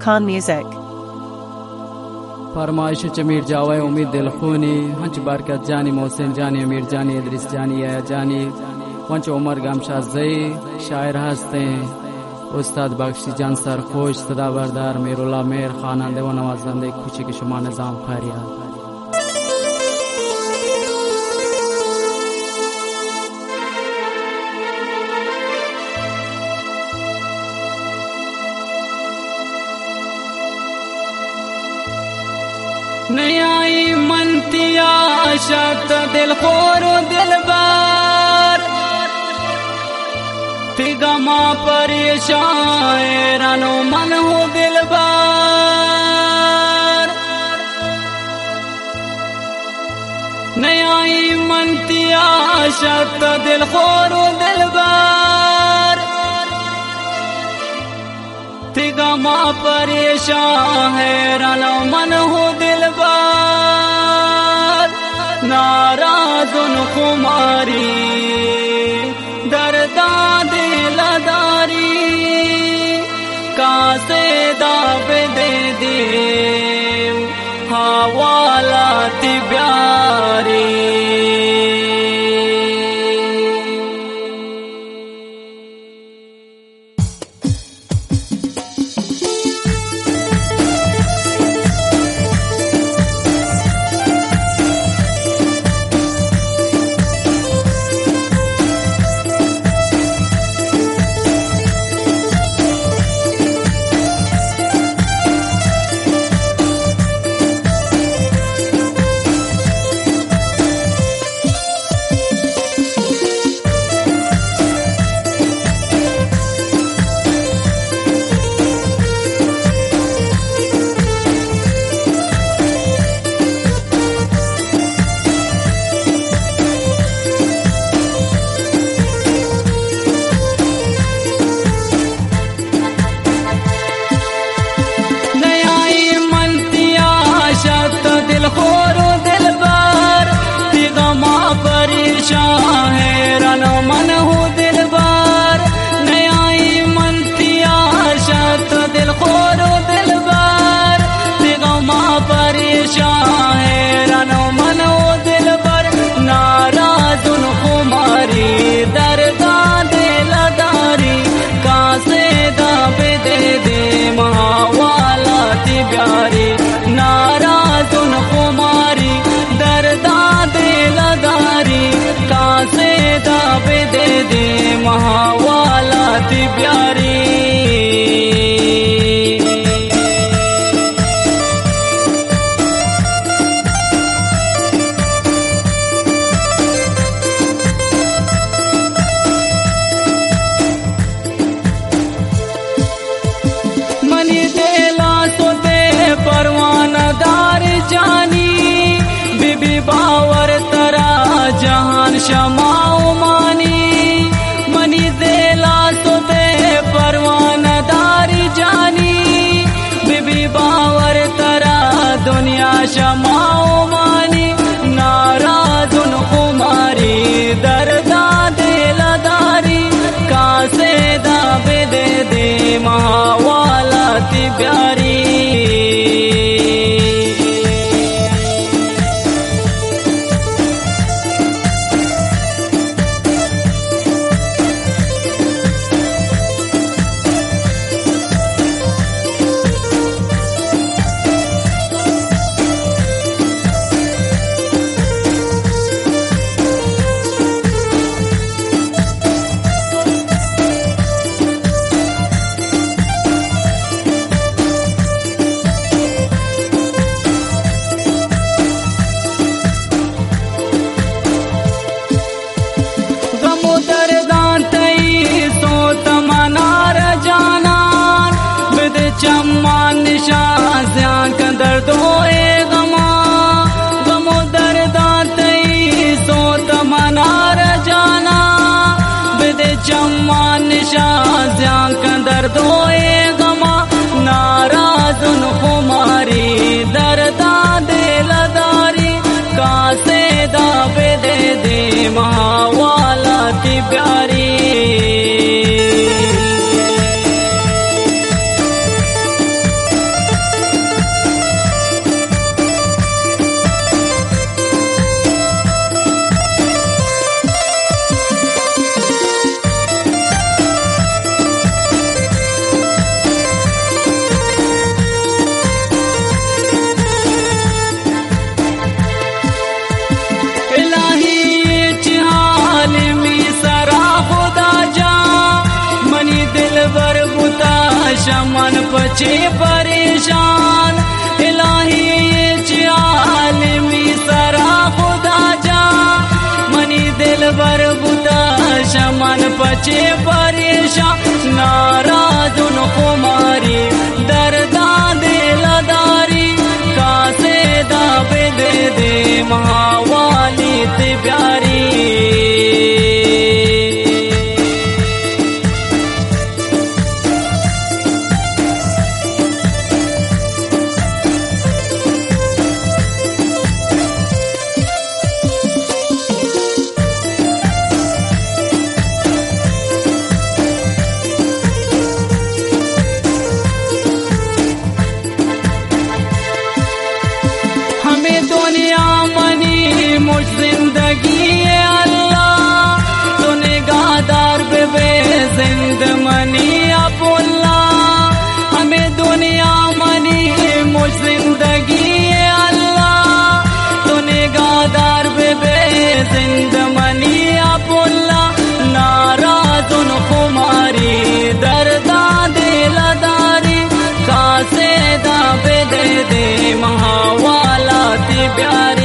Khan Music. فرمائش چہ میر جاوہ امید دلخونی، ہنچ برکت جانی، محسن جانی، امیر جانی، ادریس جانی، یحییٰ جانی، ونچ عمر گمشازئی شاعر ہستیں، استاد بخشی جان سرخوش، صدا بردار میر اللہ مہر، خوانندہ و نوازندہ کوچک شما نظام فریاد. نیائی من تیا شت دلخور و دلبر، تی گما پریشان حیران و من ہو دلبر. نیائی من تیا شت دلخور و دلبر، تی گما پریشان حیران من ہو دلبر. ناراضن خماری درداں دل داری، کاسے دا بدے دیم حوالات بیاری. نیائی من تیا شت دلخور و دلبر، تی گما پریشان حیران من ہو دلبر. نیائی من تیا شت دلخور و دلبر، تی گما پریشان حیران من ہو دلبر. ناراضن خماری درداں دل داری، کاسے دا بدے دیم حوالات بیاری. ناراضن خماری درداں دل داری، کاسے دا بدے دیم حوالات بیاری. منی دل ءَ سوتے پروانہ دار جانی، بی بی باور ترا جہان شما و مانی. منی دل ءَ سوتے پروانہ دار جانی، بی بی باور ترا دنیا شما و مانی. ناراضن خماری درداں دل داری، کاسے دا بدے دیم حوالات بیاری. غم و درداں تئی سوت منار جانان، بدے چمان نشان زیان کن درد و اے غمان. غم و درداں تئی سوت منار جانان، بدے چمان نشان زیان کن درد و اے غمان. ناراضن خماری درداں دل داری، کاسے دا بدے دیم حوالات بیاری. من پچے پریشان، الٰہی چہ عالمی سرا خدا جان، منی دلبر بوتا شمن پچے پریشان، ناراضن خماری درداں دل داری، کاسے دا بدے دیم حوالی تی بیاری۔ ہمے دنیا منی مش زندگی اے اللہ، تو نگاہدار بہ بے زند منی ابو اللہ۔ ہمے دنیا منی مش زندگی اے اللہ، تو نگاہدار بہ بے زند منی ابو اللہ۔ ناراضن خماری درداں دل داری، کاسے دا بدے دیم حوالاتی بیاری۔